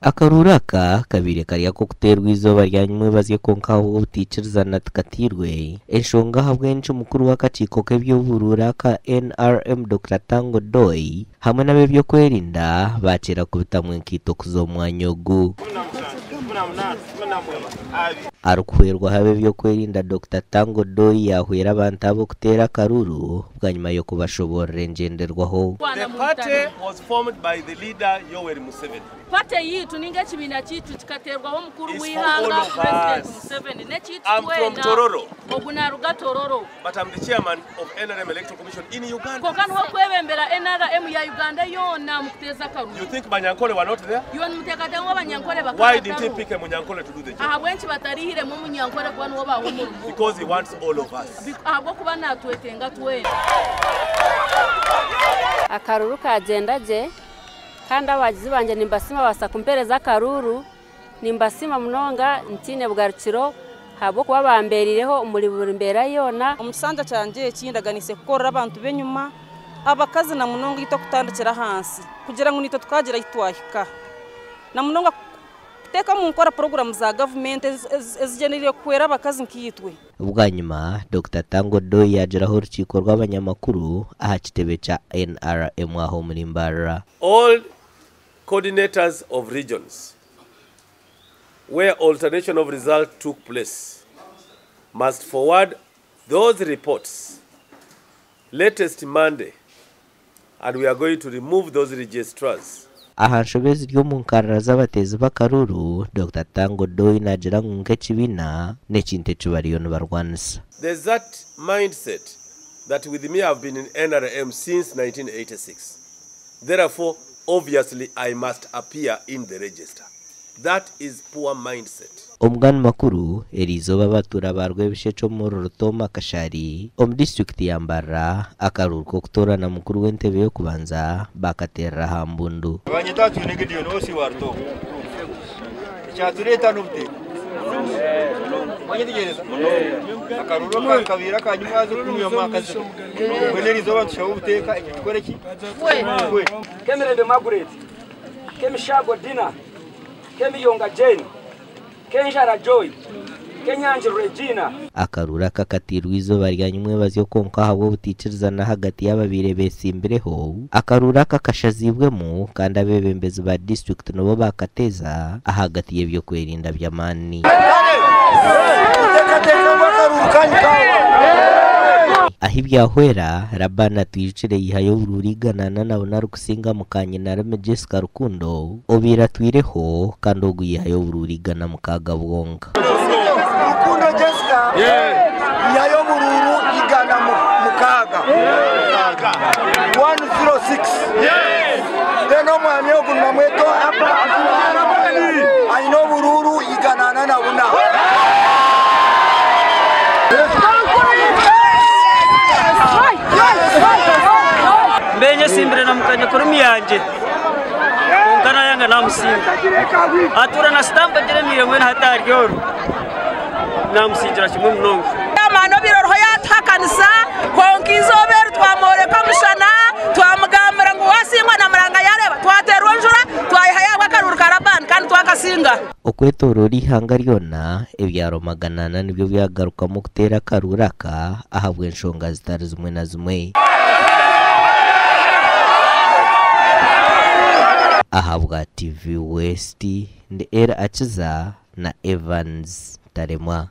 Akaruuru aka kabaire kari ak'okuteerwa eizooba rya nyimwebazyo kwonka ahabw'obutaikirizana tikateirwe. Enshonga ahabw'enki mukuru w'akakiiko k'eby'oburuuru aka NRM Dokita Tanga Odoi hamwe n'ab'ebyokwerinda baakyera kubitamu enkaito kuza omu mwanya ogu. Arikuhwerwaho ab'ebyokwerinda Dokita Tanga Odoi yaahwera abantu aba okuteera akaruuru bwanyima y'okubashoboorora engyenderwaho. The party was formed by the leader Yoweri Museveni. Party yaitu ninga ekibiina kyaitu kikateerwaho omukuru It's for w'eihanga all of President us. Museveni n'ekyaitu I'm from twena. Tororo. Ogu naruga Tororo. But I'm the chairman of NRM Electoral Commission in Uganda. Kwonka niwe okwebembera NRM ya Uganda yoona omu kuteeza akaruru. You think Banyankole were not there? Iwe nimuteekateeka ngu Abanyankole bakaba Why didn't he batariho? pick a Munyankole to do the job? Ahabw'enki batarihiremu Omunyankole kuba niwe obaaha omurimo? Because he wants all of us. Ahabw'okuba naatwetenga twena. Akaruru kagyenda gye kandi abahagizi bangye nimbasiima babaasa kumpereza akaruuru. Nimbasiima munonga ntaine bugarukiro ahabw'okuba bambereireho omuri buri mbeera yoona. Omu kisanja kyangye eki ndaganiise kukorera abantu b'enyima, abakazi na munonga itwe kutandikira ahansi kugira ngu naitwe tukagira ahu twahika. Na munonga kuteeka omu nkora puroguraamu za gavumenti ezigyendereire kuhwera abakazi nkaitwe. Bwanyima, Dokita Tanga Odoi yaagiraho orukiiko rw'abanyamakuru aha kitebe kya NRM aha omuri Mbarara. All coordinators of regions where alteration of result took place must forward those reports latest Monday and we are going to remove those registrars. Aha nshobe eziri omu nkarara z'abateezi b'akaruuru, Dokita Tanga Odoi naagira ngu nk'ekibiina n'ekintu eki bariyo nibarwanisa. There's that mindset that with me I've been in NRM since 1986 therefore obviously I must appear in the register. That is poor mindset. Omugani makuru, eriizooba abatuura ba Rwebishekye omuri Rutooma Kashari omu disiturikiti ya Mbarara akaruuru k'okutoorana mukuru w'entebe y'okubanza baakateerera aha mbundu. Banyeta Atwine Gideon OC wa Rutooma. Ekyatureeta n'obuteeka. Mwanyetegyereza? Akaruru aka kabaire aka nyimwazi okunywamu akazira. Mbwenu eriizooba nitushaba obuteeka ekyo kikore ki? Kihwe. Kemirembe Margaret, Kemishago Dinah, Kemiyonga Jane, Kenjara Joy, Kenyangi Regina. Akaruuru aka kateirwe eizooba rya nyimwebazyo kwonka ahabw'obutaikirizana ahagati y'ababaire betsimbireho, akaruuru aka kashaziibwemu kandi abeebembezi ba disiturikiti nibo baakateeza ahagati y'eby'okwerinda by'amaani. Ahi byahwera, Laban atwijukire yaihayo oburuuru 404 arikusinga mukanyinarumi Jessica Rukundo obaire atwireho kandi ogu yaihayo oburuuru 106 bwonka. Rukundo Jessica yaihayo oburuuru 106, 106. Then omwami ogu nibamweta aine oburuuru 404. Mbe nyesimbire na mukanya kurumi yangye kwonka nayanga namusinga. Atuura na sitampu egyeremeire mbwenu hati ahari oru namusingira kimwe munonga. Amaani obaire oriho yaatuhakanisa, kwonka eizooba eri twamworeka omushana, twamugambira ngu waasingwa na muranga yaareeba twateerwa enjura, twayihayo ahabw'akaruuru ka Laban kandi twakasinga. Okwetooroora eihanga ryona, ebyaro 400 nibyo byagarukamu kuteera akaruuru aka ahabw'enshonga zitari zimwe na zimwe. Ahabwa TV West, ndi Elly Akiza na Evans Taremwa.